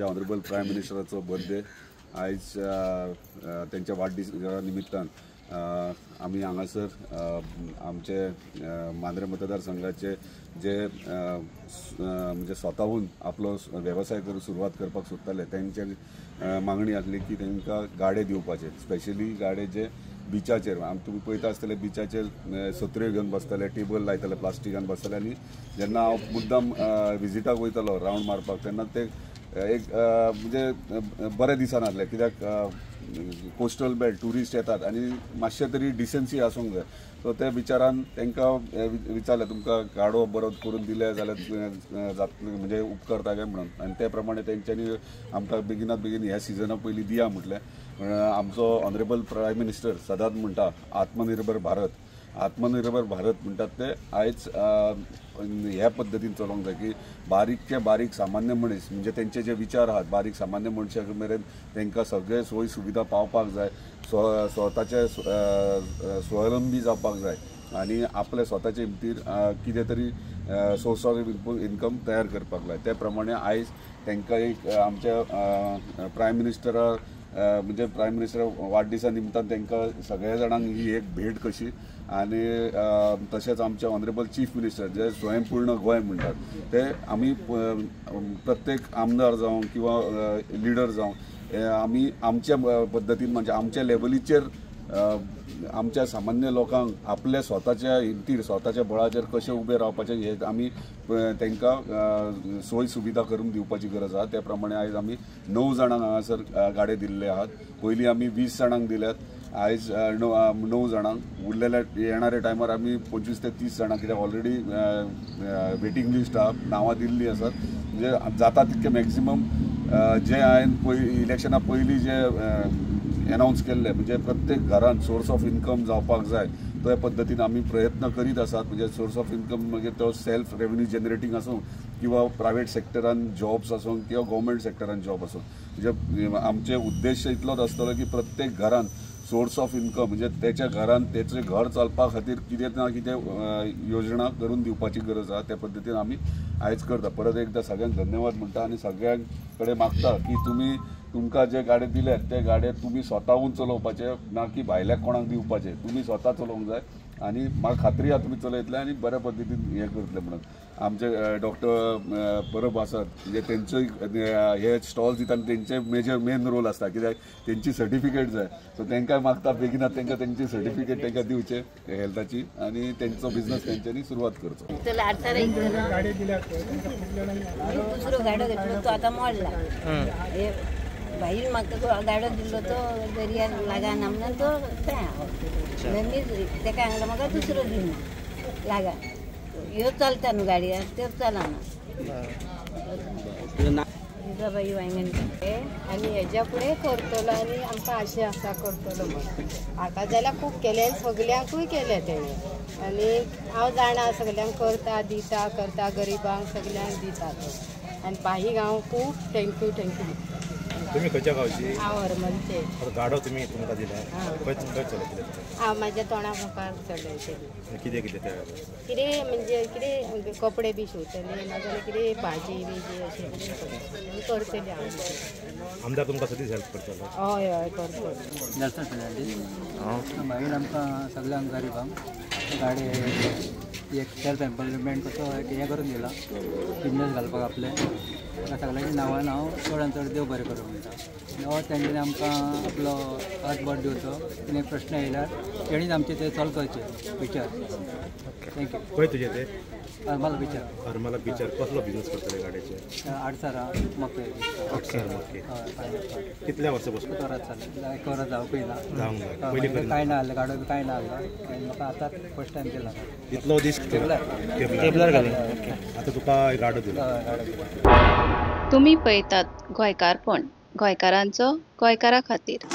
आमच्या honourable prime मिनिस्टराचो birthday आयज तेंच्या वाडदिसा निमित्तान आमी हांगासर आमचे मांद्रें मतदारसंघाचे जे म्हणजे स्वताहून आपलो वेवसाय करून सुरवात करपाक सोदताले तेंचे मागणी आसली की तांकां गाडे दिवपाचे, स्पेशली गाडे जे बिचाचेर तुमी पळयता आसतले बिचाचेर सत्र्यो घेवन बसताले, टेबल लायताले, प्लास्टिकान बसताले. आनी जेन्ना हांव मुद्दाम विजिटाक वयतालो रावंड मारपाक तेन्ना ते एक म्हणजे बरें दिसनासलें, कित्याक कोस्टल बेल्ट ट्युरिस्ट येतात आनी मातशें तरी डिसन्सी आसूंक जाय. सो त्या विचारान तांकां विचारलें तुमकां गाडो बरो करून दिले जाल्यार जातलें म्हणजे उपकारता काय म्हणून, आनी ते प्रमाणे तेंच्यांनी आमकां बेगिनात बेगीन ह्या सिजना पयलीं दिया म्हटलें. आमचो ऑनरेबल प्रायम मिनिस्टर सदांच म्हणटा आत्मनिर्भर भारत, आत्मनिर्भर भारत म्हणटात ते आयज ह्या पद्दतीन चलोवंक जाय की बारीकचे बारीक सामान्य मनीस म्हणजे तेंचे जे विचार आहात बारीक सामान्य मनशा मेरेन तांकां सगळे सोय सुविधा पावपाक जाय, स्वताचे स्वावलंबी जावपाक जाय आनी आपल्या स्वताचे हिमतीर कितें तरी सोर्स ऑफ इन्कम तयार करपाक जाय. ते प्रमाणे आयज तांकां एक आमच्या प्रायम मिनिस्टरा म्हणजे प्रायम मिनिस्टर वाडदिसा निमतान तांकां सगळ्या जाणांक ही एक भेट कशी, आनी तशेंच आमचे ऑनरेबल चीफ मिनिस्टर जे स्वयंपूर्ण गोंय म्हणटात ते आमी प्रत्येक आमदार जावं किंवा लिडर जावं आमी आमच्या पद्दतीन म्हणजे आमच्या लेवलीचेर आमच्या सामान्य लोकांक आपल्या स्वताच्या हिमतीर स्वताच्या बळाचेर कशें उबें रावपाचें हे आमी तांकां सोय सुविधा करून दिवपाची गरज आसा. त्या प्रमाणे आयज आमी 9 जाणांक हांगासर गाडे दिल्ले आहात. पयलीं आमी 20 जाणांक दिल्यात, आयज 9 जाणांक, उरलेल्या येणाऱ्या टायमार आमी 25 ते 30 जाणां, कित्याक ऑलरेडी वेटींग लिस्ट आहा, नांवां दिल्लीं आसात. म्हणजे जाता तितकें मॅक्झिमम जे हांवें पयलीं इलेक्शना पयलीं जे एनावन्स केल्ले म्हणजे प्रत्येक घरान सोर्स ऑफ इन्कम जावपाक जाय त्या पद्दतीन आमी प्रयत्न करीत आसात. म्हणजे सोर्स ऑफ इन्कम मागीर तो सेल्फ रेवेन्यू जनरेटींग आसूं किंवा प्रायवेट सेक्टरान जॉब्स आसूं किंवा गव्हर्मेंट सेक्टरान जॉब आसूं, म्हणजे आमचे उद्देश इतलोच आसतलो की प्रत्येक घरान सोर्स ऑफ इन्कम म्हणजे तेच्या घरान तेचें घर चलपा खातीर कितें ना कितें योजना करून दिवपाची गरज आसा. त्या पद्दतीन आमी आयज करता. परत एकदां सगळ्यांक धन्यवाद म्हणटा आनी सगळ्यां कडेन मागता की तुमी तुमकां जे गाडे दिल्यात ते गाडे तुमी स्वताहून चलोवपाचे, ना की भायल्या कोणाक दिवपाचे, तुमी स्वता चलोवंक जाय आनी म्हाका खात्री आसा तुमी चलयतले आनी बऱ्या पद्दतीन हें करतले म्हणून. आमचे डॉक्टर परब आसात म्हणजे तेंचोय हे स्टॉल्स दिता आनी तेंचे मेजर मेन रोल आसता कित्याक तेंची सर्टिफिकेट जाय, सो तांकां मागता बेगिनात तांकां तेंची सर्टिफिकेट तांकां दिवचे हेल्थाची आनी तेंचो बिजनस तेंच्यांनी सुरवात करचो. दुसरो गाडो घेतलो तो आतां मोडला, भाईल म्हाका गाडो दिल्लो तो दर्यार लागना म्हणून तो थंय तेका सांगलो म्हाका दुसरो दी म्हणून लागा, ह्यो चलता न्हू गाडी त्यो चलना. जिजाबाई वांयगणकर. आनी हेज्या फुडें करतलो आनी आमकां आशा आसा करतलो म्हणून. आतां जाल्यार खूब केलें, सगल्यांकूय केलें तेणें आनी हांव जाणा सगल्यांक करता, दिता, करता, गरिबांक सगल्यांक दिता तो. आनी बाईक हांव खूब thank you thank you. तुम्ही खंयच्या गांवची? हांव हरमलचे. गाडो तुमी तुमकां दिला खंय खंय चलयतले? हांव म्हाज्या तोंडा मुखार चलयतली. कितें कितें त्या कितें म्हणजे कितें कपडे बी शिंवतले, नाजाल्यार कितें भाजी बिजी अशें कितें करतली हांव. आमदार तुमकां सदींच हेल्प करतलो? हय हय करतलो. नेल्सन फेर्नांडीस. मागीर आमकां सगल्यांक गरिबांक गाडी एक सेल्फ एम्प्लॉयमेंट कसो एक हें करून दिला, बिजनेस घालपाक आपलें. ताका सगळ्यांच्या नांवान हांव चडान चड देव बरें करूं म्हणटा. हो तेंच्यांनी आमकां आपलो हातबोट दिवचो, कितें प्रश्न येयल्यार तेणीच आमचे ते सॉल्व करचे विचार. Thank you. खंय तुजें तें? हरमला बिचार. हरमला बिचार. कसलो बिजनेस करतले गाडयेचेर? आडसरां मके. आडसर मके. हय. कितल्या वर्सां पसून? एक वरात जालें, एक वरां जावपूय ना, पयलीं कांय ना आहलें, गाडो बी कांय ना आहलो, म्हाका आतां फर्स्ट टायम केला. इतलो दीस केबलार घालून आतां तुका गाडो दिला. गाडो दिला. तुमी पळयतात गोंयकारपण, गोंयकारांचो गोंयकारा खातीर.